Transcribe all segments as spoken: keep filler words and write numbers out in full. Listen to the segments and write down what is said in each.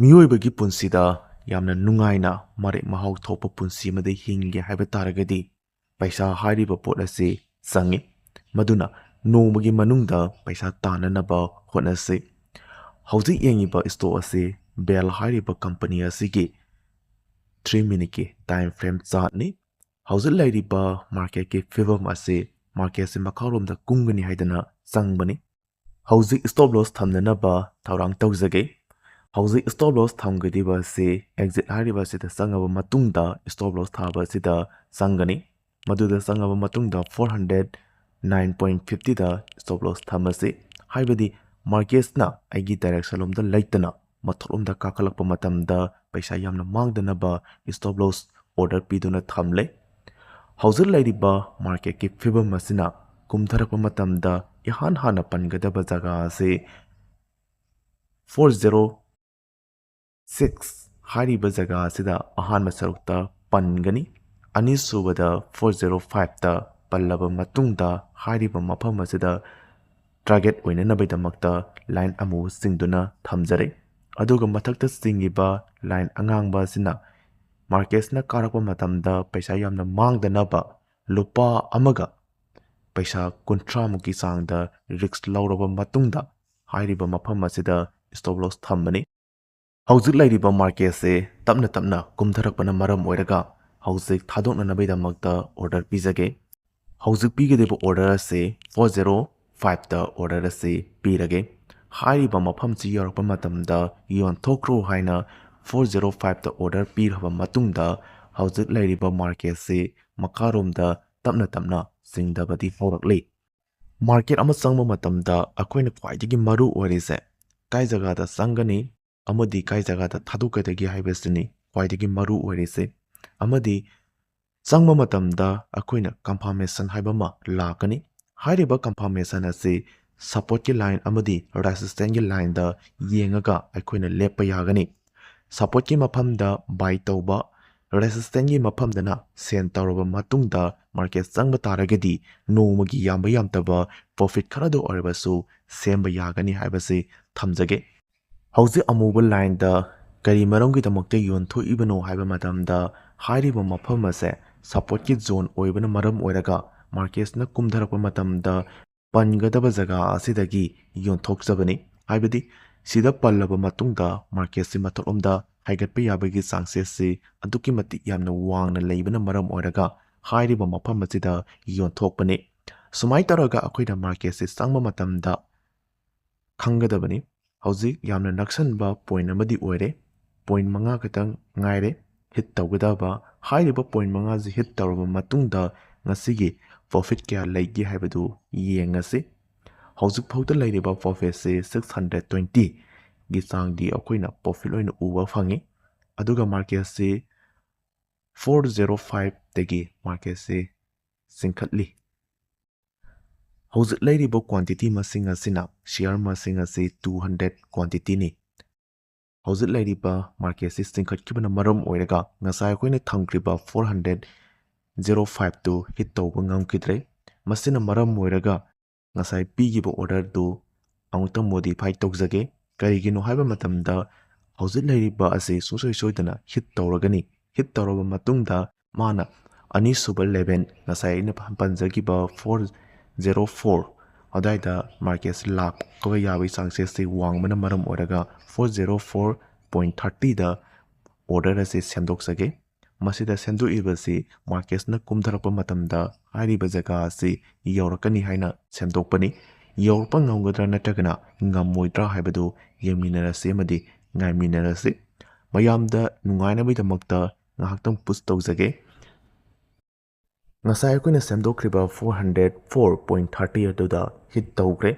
ꯃꯤꯑꯣꯏꯕꯒꯤ ꯄꯨꯟꯁꯤꯗ ꯌꯥꯝꯅ ꯅꯨꯡꯉꯥꯏꯅ ꯃꯔꯦꯛ ꯃꯍꯥꯎ ꯊꯣꯛꯄ ꯄꯨꯟꯁꯤ ꯑꯃꯗ ꯍꯤꯡꯒꯦ ꯍꯥꯏꯕ ꯇꯥꯔꯒꯗꯤ ꯄꯩꯁꯥ ꯍꯥꯏꯔꯤꯕ ꯄꯣꯠ ꯑꯁꯤ ꯆꯪꯏ꯫ ꯃꯗꯨꯅ ꯅꯣꯡꯃꯒꯤ ꯃꯅꯨꯡꯗ ꯄꯩꯁꯥ ꯇꯥꯟꯅꯅꯕ ꯍꯣꯠꯅꯁꯤ꯫ ꯍꯧꯖꯤꯛ ꯌꯦꯡꯉꯤꯕ ꯁ꯭ꯇꯣꯛ ꯑꯁꯤ ꯕꯦꯜ ꯍꯥꯏꯔꯤꯕ ꯀꯝꯄꯅꯤ ꯑꯁꯤꯒꯤ ꯊ꯭ꯔꯤ ꯃꯤꯅꯤꯠꯀꯤ ꯇꯥꯏꯝ ꯐ꯭ꯔꯦꯝ ꯆꯥꯔꯠꯅꯤ꯫ ꯍꯧꯖꯤꯛ ꯂꯩꯔꯤꯕ ꯃꯥꯔꯀꯦꯠꯀꯤ ꯐꯤꯕꯝ ꯑꯁꯤ ꯃꯥꯔꯀꯦꯠꯁꯤ ꯃꯈꯥꯔꯣꯝꯗ ꯀꯨꯝꯒꯅꯤ ꯍꯥꯏꯗꯅ ꯆꯪꯕꯅꯤ꯫ ꯍꯧꯖꯤꯛ ꯁ꯭ꯇꯣꯞ ꯂꯣꯁ ꯊꯝꯅꯅꯕ ꯊꯧꯔꯥꯡ ꯇꯧꯖꯒꯦ꯫ ꯍꯧꯖꯤꯛ ꯁ꯭ꯇꯣꯞ ꯂꯣꯁ ꯊꯝꯒꯗꯧꯕ ꯑꯁꯤ ꯑꯦꯛꯖꯤꯠ ꯍꯥꯏꯔꯤꯕ ꯑꯁꯤꯗ ꯆꯪꯉꯕ ꯃꯇꯨꯡꯗ ꯁ꯭ꯇꯣꯞ ꯂꯣꯁ ꯊꯥꯕ ꯑꯁꯤꯗ ꯆꯪꯒꯅꯤ꯫ ꯃꯗꯨꯗ ꯆꯪꯉꯕ ꯃꯇꯨꯡꯗ ꯐꯣꯔ ꯍꯟꯗ꯭ꯔꯦꯠ ꯅꯥꯏꯟ ꯄꯣꯏꯟ ꯐꯤꯐꯇꯤꯗ ꯁ꯭ꯇꯣꯞ ꯂꯣꯁ ꯊꯝꯃꯁꯤ꯫ ꯍꯥꯏꯕꯗꯤ ꯃꯥꯔꯀꯦꯠꯁꯅ ꯑꯩꯒꯤ ꯗꯥꯏꯔꯦꯛꯁꯟ ꯂꯣꯝꯗ ꯂꯩꯇꯅ ꯃꯊꯛꯂꯣꯝꯗ ꯀꯥꯈꯠꯂꯛꯄ ꯃꯇꯝꯗ ꯄꯩꯁꯥ ꯌꯥꯝꯅ ꯃꯥꯡꯗꯅꯕ ꯁ꯭ꯇꯣꯞ ꯂꯣꯁ ꯑꯣꯔꯗꯔ ꯄꯤꯗꯨꯅ ꯊꯝꯂꯦ꯫ ꯍꯧꯖꯤꯛ ꯂꯩꯔꯤꯕ ꯃꯥꯔꯀꯦꯠꯀꯤ ꯐꯤꯕꯝ ꯑꯁꯤꯅ ꯀꯨꯝꯊꯔꯛꯄ ꯃꯇꯝꯗ ꯏꯍꯥꯟ ꯍꯥꯟꯅ ꯄꯟꯒꯗꯕ ꯖꯒꯥ ꯑꯁꯤ ꯐꯣꯔ ꯖꯦꯔꯣ ꯁꯤꯛꯁ ꯍꯥꯏꯔꯤꯕ ꯖꯒꯥ ꯑꯁꯤꯗ ꯑꯍꯥꯟꯕ ꯁꯔꯨꯛꯇ ꯄꯟꯒꯅꯤ꯫ ꯑꯅꯤꯁꯨꯕꯗ ꯐꯣꯔ ꯖꯦꯔꯣ ꯐꯥꯏꯚꯇ ꯄꯜꯂꯕ ꯃꯇꯨꯡꯗ ꯍꯥꯏꯔꯤꯕ ꯃꯐꯝ ꯑꯁꯤꯗ ꯇꯥꯔꯒꯦꯠ ꯑꯣꯏꯅꯅꯕꯒꯤꯗꯃꯛꯇ ꯂꯥꯏꯟ ꯑꯃꯨꯕ ꯆꯤꯡꯗꯨꯅ ꯊꯝꯖꯔꯦ꯫ ꯑꯗꯨꯒ ꯃꯊꯛꯇ ꯆꯤꯡꯉꯤꯕ ꯂꯥꯏꯟ ꯑꯉꯥꯡꯕ ꯑꯁꯤꯅ ꯃꯥꯔꯀꯦꯠꯁꯅ ꯀꯥꯔꯛꯄ ꯃꯇꯝꯗ ꯄꯩꯁꯥ ꯌꯥꯝꯅ ꯃꯥꯡꯗꯅꯕ ꯂꯨꯄꯥ ꯑꯃꯒ ꯄꯩꯁꯥ ꯀꯨꯟꯊ꯭ꯔꯥꯃꯨꯛꯀꯤ ꯆꯥꯡꯗ ꯔꯤꯁꯛ ꯂꯧꯔꯕ ꯃꯇꯨꯡꯗ ꯍꯥꯏꯔꯤꯕ ꯃꯐꯝ ꯑꯁꯤꯗ ꯁ꯭ꯇꯣꯞ ꯂꯣꯁ ꯊꯝꯕꯅꯤ꯫ ꯍꯧꯖꯤꯛ ꯂꯩꯔꯤꯕ ꯃꯥꯔꯀꯦꯠꯁꯦ ꯇꯞꯅ ꯇꯞꯅ ꯀꯨꯝꯊꯔꯛꯄꯅ ꯃꯔꯝ ꯑꯣꯏꯔꯒ ꯍꯧꯖꯤꯛ ꯊꯥꯗꯣꯛꯅꯅꯕꯒꯤꯗꯃꯛꯇ ꯑꯣꯔꯗꯔ ꯄꯤꯖꯒꯦ꯫ ꯍꯧꯖꯤꯛ ꯄꯤꯒꯗꯧꯔꯤꯕ ꯑꯣꯔꯗꯔ ꯑꯁꯤ ꯐꯣꯔ ꯖꯦꯔꯣ ꯐꯥꯏꯚꯇ ꯑꯣꯔꯗꯔ ꯑꯁꯤ ꯄꯤꯔꯒꯦ꯫ ꯍꯥꯏꯔꯤꯕ ꯃꯐꯝꯁꯤ ꯌꯧꯔꯛꯄ ꯃꯇꯝꯗ ꯌꯣꯟꯊꯣꯛꯈ꯭ꯔꯣ ꯍꯥꯏꯅ ꯐꯣꯔ ꯖꯦꯔꯣ ꯐꯥꯏꯚꯇ ꯑꯣꯔꯗꯔ ꯄꯤꯔꯕ ꯃꯇꯨꯡꯗ ꯍꯧꯖꯤꯛ ꯂꯩꯔꯤꯕ ꯃꯥꯔꯀꯦꯠꯁꯤ ꯃꯈꯥꯔꯣꯝꯗ ꯇꯞꯅ ꯇꯞꯅ ꯆꯤꯡꯊꯕꯗꯤ ꯍꯧꯔꯛꯂꯤ꯫ ꯃꯥꯔꯀꯦꯠ ꯑꯃ ꯆꯪꯕ ꯃꯇꯝꯗ ꯑꯩꯈꯣꯏꯅ ꯈ꯭ꯋꯥꯏꯗꯒꯤ ꯃꯔꯨ ꯑꯣꯏꯔꯤꯁꯦ ꯀꯥꯏ ꯖꯒꯥꯗ ꯆꯪꯒꯅꯤ ꯑꯃꯗꯤ ꯀꯥꯏ ꯖꯒꯥꯗ ꯊꯥꯗꯣꯛꯀꯗꯒꯦ ꯍꯥꯏꯕꯁꯤꯅꯤ ꯈ꯭ꯋꯥꯏꯗꯒꯤ ꯃꯔꯨ ꯑꯣꯏꯔꯤꯁꯦ꯫ ꯑꯃꯗꯤ ꯆꯪꯕ ꯃꯇꯝꯗ ꯑꯩꯈꯣꯏꯅ ꯀꯟꯐꯥꯔꯃꯦꯁꯟ ꯍꯥꯏꯕ ꯑꯃ ꯂꯥꯛꯀꯅꯤ꯫ ꯍꯥꯏꯔꯤꯕ ꯀꯟꯐꯥꯔꯃꯦꯁꯟ ꯑꯁꯤ ꯁꯄꯣꯔꯠꯀꯤ ꯂꯥꯏꯟ ꯑꯃꯗꯤ ꯔꯦꯁꯤꯁꯇꯦꯟꯁꯀꯤ ꯂꯥꯏꯟꯗ ꯌꯦꯡꯉꯒ ꯑꯩꯈꯣꯏꯅ ꯂꯦꯞꯄ ꯌꯥꯒꯅꯤ꯫ ꯁꯄꯣꯔꯠꯀꯤ ꯃꯐꯝꯗ ꯕꯥꯏ ꯇꯧꯕ, ꯔꯦꯁꯤꯁꯇꯦꯟꯁꯀꯤ ꯃꯐꯝꯗꯅ ꯁꯦꯟ ꯇꯧꯔꯕ ꯃꯇꯨꯡꯗ ꯃꯥꯔꯀꯦꯠ ꯆꯪꯕ ꯇꯥꯔꯒꯗꯤ ꯅꯣꯡꯃꯒꯤ ꯌꯥꯝꯕ ꯌꯥꯝꯗꯕ ꯄ꯭ꯔꯣꯐꯤꯠ ꯈꯔꯗ ꯑꯣꯏꯔꯕꯁꯨ ꯁꯦꯝꯕ ꯌꯥꯒꯅꯤ ꯍꯥꯏꯕꯁꯤ ꯊꯝꯖꯒꯦ꯫ ꯍꯧꯖꯤꯛ ꯑꯃꯨꯕ ꯂꯥꯏꯟꯗ ꯀꯔꯤ ꯃꯔꯝꯒꯤꯗꯃꯛꯇ ꯌꯣꯟꯊꯣꯛꯏꯕꯅꯣ ꯍꯥꯏꯕ ꯃꯇꯝꯗ, ꯍꯥꯏꯔꯤꯕ ꯃꯐꯝ ꯑꯁꯦ ꯁꯄꯣꯔꯠꯀꯤ ꯖꯣꯟ ꯑꯣꯏꯕꯅ ꯃꯔꯝ ꯑꯣꯏꯔꯒ ꯃꯥꯔꯀꯦꯠꯁꯤꯅ ꯀꯨꯝꯊꯔꯛꯄ ꯃꯇꯝꯗ ꯄꯟꯒꯗꯕ ꯖꯒꯥ ꯑꯁꯤꯗꯒꯤ ꯌꯣꯟꯊꯣꯛꯆꯕꯅꯤ꯫ ꯍꯥꯏꯕꯗꯤ ꯁꯤꯗ ꯄꯜꯂꯕ ꯃꯇꯨꯡꯗ ꯃꯥꯔꯀꯦꯠꯁꯤ ꯃꯊꯛꯂꯣꯝꯗ ꯍꯥꯏꯒꯠꯄ ꯌꯥꯕꯒꯤ ꯆꯥꯟꯁꯦꯁꯁꯤ ꯑꯗꯨꯛꯀꯤ ꯃꯇꯤꯛ ꯌꯥꯝꯅ ꯋꯥꯡꯅ ꯂꯩꯕꯅ ꯃꯔꯝ ꯑꯣꯏꯔꯒ ꯍꯥꯏꯔꯤꯕ ꯃꯐꯝ ꯑꯁꯤꯗ ꯌꯣꯟꯊꯣꯛꯄꯅꯤ꯫ ꯁꯨꯃꯥꯏꯅ ꯇꯧꯔꯒ ꯑꯩꯈꯣꯏꯅ ꯃꯥꯔꯀꯦꯠꯁꯤ ꯆꯪꯕ ꯃꯇꯝꯗ ꯈꯪꯒꯗꯕꯅꯤ꯫ ꯍꯧꯖꯤꯛ ꯌꯥꯝꯅ ꯅꯛꯁꯟꯕ ꯄꯣꯏꯟ ꯑꯃꯗꯤ ꯑꯣꯏꯔꯦ꯫ ꯄꯣꯏꯟ ꯃꯉꯥ ꯈꯛꯇꯪ ꯉꯥꯏꯔꯦ ꯍꯤꯠ ꯇꯧꯒꯗꯕ꯫ ꯍꯥꯏꯔꯤꯕ ꯄꯣꯏꯟ ꯃꯉꯥꯁꯤ ꯍꯤꯠ ꯇꯧꯔꯕ ꯃꯇꯨꯡꯗ ꯉꯁꯤꯒꯤ ꯄ꯭ꯔꯣꯐꯤꯠ ꯀꯌꯥ ꯂꯩꯒꯦ ꯍꯥꯏꯕꯗꯨ ꯌꯦꯡꯉꯁꯤ꯫ ꯍꯧꯖꯤꯛ ꯐꯥꯎꯗ ꯂꯩꯔꯤꯕ ꯄ꯭ꯔꯣꯐꯤꯠꯁꯤ ꯁꯤꯛꯁ ꯍꯟꯗ꯭ꯔꯦꯠ ꯇ꯭ꯋꯦꯟꯇꯤꯒꯤ ꯆꯥꯡꯗꯤ ꯑꯩꯈꯣꯏꯅ ꯄ꯭ꯔꯣꯐꯤꯠ ꯑꯣꯏꯅ ꯎꯕ ꯐꯪꯉꯤ꯫ ꯑꯗꯨꯒ ꯃꯥꯔꯀꯦꯠꯁꯤ ꯐꯣꯔ ꯖꯦꯔꯣ ꯐꯥꯏꯚꯇꯒꯤ ꯃꯥꯔꯀꯦꯠꯁꯤ ꯆꯤꯡꯈꯠꯂꯤ꯫ ꯍꯧꯖꯤꯛ ꯂꯩꯔꯤꯕ ꯀ꯭ꯋꯥꯟꯇꯤꯇꯤ ꯃꯁꯤꯡ ꯑꯁꯤꯅ ꯁꯤꯌꯥꯔ ꯃꯁꯤꯡ ꯑꯁꯤ ꯇꯨ ꯍꯟꯗ꯭ꯔꯦꯠ ꯀ꯭ꯋꯥꯟꯇꯤꯇꯤꯅꯤ꯫ ꯍꯧꯖꯤꯛ ꯂꯩꯔꯤꯕ ꯃꯥꯔꯀꯦꯠꯁꯤ ꯆꯤꯡꯈꯠꯈꯤꯕꯅ ꯃꯔꯝ ꯑꯣꯏꯔꯒ ꯉꯁꯥꯏ ꯑꯩꯈꯣꯏꯅ ꯊꯝꯈ꯭ꯔꯤꯕ ꯐꯣꯔ ꯍꯟꯗ꯭ꯔꯦꯠ ꯖꯦꯔꯣ ꯐꯥꯏꯚꯇꯨ ꯍꯤꯠ ꯇꯧꯕ ꯉꯝꯈꯤꯗ꯭ꯔꯦ꯫ ꯃꯁꯤꯅ ꯃꯔꯝ ꯑꯣꯏꯔꯒ ꯉꯁꯥꯏ ꯄꯤꯈꯤꯕ ꯑꯣꯔꯗꯔꯗꯨ ꯑꯃꯨꯛꯇꯪ ꯃꯣꯗꯤꯐꯥꯏ ꯇꯧꯖꯒꯦ꯫ ꯀꯔꯤꯒꯤꯅꯣ ꯍꯥꯏꯕ ꯃꯇꯝꯗ ꯍꯧꯖꯤꯛ ꯂꯩꯔꯤꯕ ꯑꯁꯤ ꯁꯨꯡꯁꯣꯏ ꯁꯣꯏꯗꯅ ꯍꯤꯠ ꯇꯧꯔꯒꯅꯤ꯫ ꯍꯤꯠ ꯇꯧꯔꯕ ꯃꯇꯨꯡꯗ ꯃꯥꯅ ꯑꯅꯤꯁꯨꯕ ꯂꯦꯚꯦꯜ, ꯉꯁꯥꯏ ꯑꯩꯅ ꯄꯟꯖꯈꯤꯕ ꯐꯣꯔ ꯖꯦꯔꯣ ꯐꯣꯔ ꯑꯗꯨꯋꯥꯏꯗ ꯃꯥꯔꯀꯦꯠꯁꯤ ꯂꯥꯛꯄ ꯌꯥꯕꯒꯤ ꯆꯥꯟꯁꯦꯁꯁꯤ ꯋꯥꯡꯕꯅ ꯃꯔꯝ ꯑꯣꯏꯔꯒ ꯐꯣꯔ ꯖꯦꯔꯣ ꯐꯣꯔ ꯄꯣꯏꯟ ꯊꯥꯔꯇꯤꯗ ꯑꯣꯔꯗꯔ ꯑꯁꯤ ꯁꯦꯝꯗꯣꯛꯆꯒꯦ꯫ ꯃꯁꯤꯗ ꯁꯦꯝꯗꯣꯛꯏꯕꯁꯤ ꯃꯥꯔꯀꯦꯠꯁꯤꯅ ꯀꯨꯝꯊꯔꯛꯄ ꯃꯇꯝꯗ ꯍꯥꯏꯔꯤꯕ ꯖꯒꯥ ꯑꯁꯤ ꯌꯧꯔꯛꯀꯅꯤ ꯍꯥꯏꯅ ꯁꯦꯝꯗꯣꯛꯄꯅꯤ꯫ ꯌꯧꯔꯛꯄ ꯉꯝꯒꯗ꯭ꯔꯥ ꯅꯠꯇ꯭ꯔꯒꯅ ꯉꯝꯃꯣꯏꯗ꯭ꯔꯥ ꯍꯥꯏꯕꯗꯨ ꯌꯦꯡꯃꯤꯟꯅꯔꯁꯤ ꯑꯃꯗꯤ ꯉꯥꯏꯃꯤꯟꯅꯔꯁꯤ꯫ ꯃꯌꯥꯝꯗ ꯅꯨꯡꯉꯥꯏꯅꯕꯒꯤꯗꯃꯛꯇ ꯉꯥꯏꯍꯥꯛꯇꯪ ꯄꯨꯁ ꯇꯧꯖꯒꯦ꯫ ꯉꯁꯥꯏ ꯑꯩꯈꯣꯏꯅ ꯁꯦꯝꯗꯣꯛꯈ꯭ꯔꯤꯕ four hundred four point thirty ꯑꯗꯨꯗ ꯍꯤꯠ ꯇꯧꯈ꯭ꯔꯦ꯫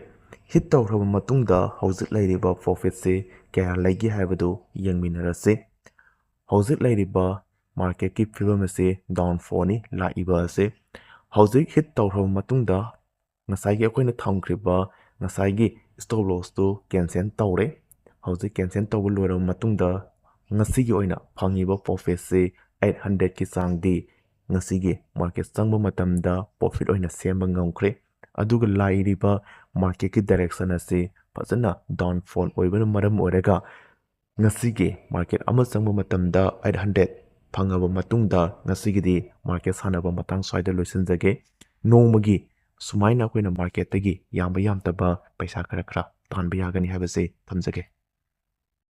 ꯍꯤꯠ ꯇꯧꯈ꯭ꯔꯕ ꯃꯇꯨꯡꯗ ꯍꯧꯖꯤꯛ ꯂꯩꯔꯤꯕ ꯄ꯭ꯔꯣꯐꯤꯠꯁꯤ ꯀꯌꯥ ꯂꯩꯒꯦ ꯍꯥꯏꯕꯗꯨ ꯌꯦꯡꯃꯤꯟꯅꯔꯁꯤ꯫ ꯍꯧꯖꯤꯛ ꯂꯩꯔꯤꯕ ꯃꯥꯔꯀꯦꯠꯀꯤ ꯐꯤꯕꯝ ꯑꯁꯤ ꯗꯥꯎꯟ ꯐꯣꯜꯅꯤ ꯂꯥꯛꯏꯕ ꯑꯁꯤ꯫ ꯍꯧꯖꯤꯛ ꯍꯤꯠ ꯇꯧꯈ꯭ꯔꯕ ꯃꯇꯨꯡꯗ ꯉꯁꯥꯏꯒꯤ ꯑꯩꯈꯣꯏꯅ ꯊꯝꯈ꯭ꯔꯤꯕ ꯉꯁꯥꯏꯒꯤ ꯁ꯭ꯇꯣꯞ ꯂꯣꯁꯇꯨ ꯀꯦꯟꯁꯦꯜ ꯇꯧꯔꯦ꯫ ꯍꯧꯖꯤꯛ ꯀꯦꯟꯁꯦꯜ ꯇꯧꯕ ꯂꯣꯏꯔꯕ ꯃꯇꯨꯡꯗ ꯉꯁꯤꯒꯤ ꯑꯣꯏꯅ ꯐꯪꯉꯤꯕ ꯄ꯭ꯔꯣꯐꯤꯠꯁꯤ ꯑꯩꯠ ꯍꯟꯗ꯭ꯔꯦꯠꯀꯤ ꯆꯥꯡꯗꯤ ꯉꯁꯤꯒꯤ ꯃꯥꯔꯀꯦꯠ ꯆꯪꯕ ꯃꯇꯝꯗ ꯄ꯭ꯔꯣꯐꯤꯠ ꯑꯣꯏꯅ ꯁꯦꯝꯕ ꯉꯝꯈ꯭ꯔꯦ꯫ ꯑꯗꯨꯒ ꯂꯥꯛꯏꯔꯤꯕ ꯃꯥꯔꯀꯦꯠꯀꯤ ꯗꯥꯏꯔꯦꯛꯁꯟ ꯑꯁꯤ ꯐꯖꯅ downfall ꯑꯣꯏꯕꯅ ꯃꯔꯝ ꯑꯣꯏꯔꯒ ꯉꯁꯤꯒꯤ market ꯑꯃ ꯆꯪꯕ ꯃꯇꯝꯗ eight hundred ꯐꯪꯉꯕ ꯃꯇꯨꯡꯗ ꯉꯁꯤꯒꯤꯗꯤ market ꯁꯥꯟꯅꯕ ꯃꯇꯥꯡ ꯁ꯭ꯋꯥꯏꯗ ꯂꯣꯏꯁꯤꯟꯖꯒꯦ꯫ ꯅꯣꯡꯃꯒꯤ ꯁꯨꯃꯥꯏꯅ ꯑꯩꯈꯣꯏꯅ marketꯇꯒꯤ ꯌꯥꯝꯕ ꯌꯥꯝꯗꯕ ꯄꯩꯁꯥ ꯈꯔ ꯈꯔ ꯇꯥꯟꯕ ꯌꯥꯒꯅꯤ ꯍꯥꯏꯕꯁꯤ ꯊꯝꯖꯒꯦ꯫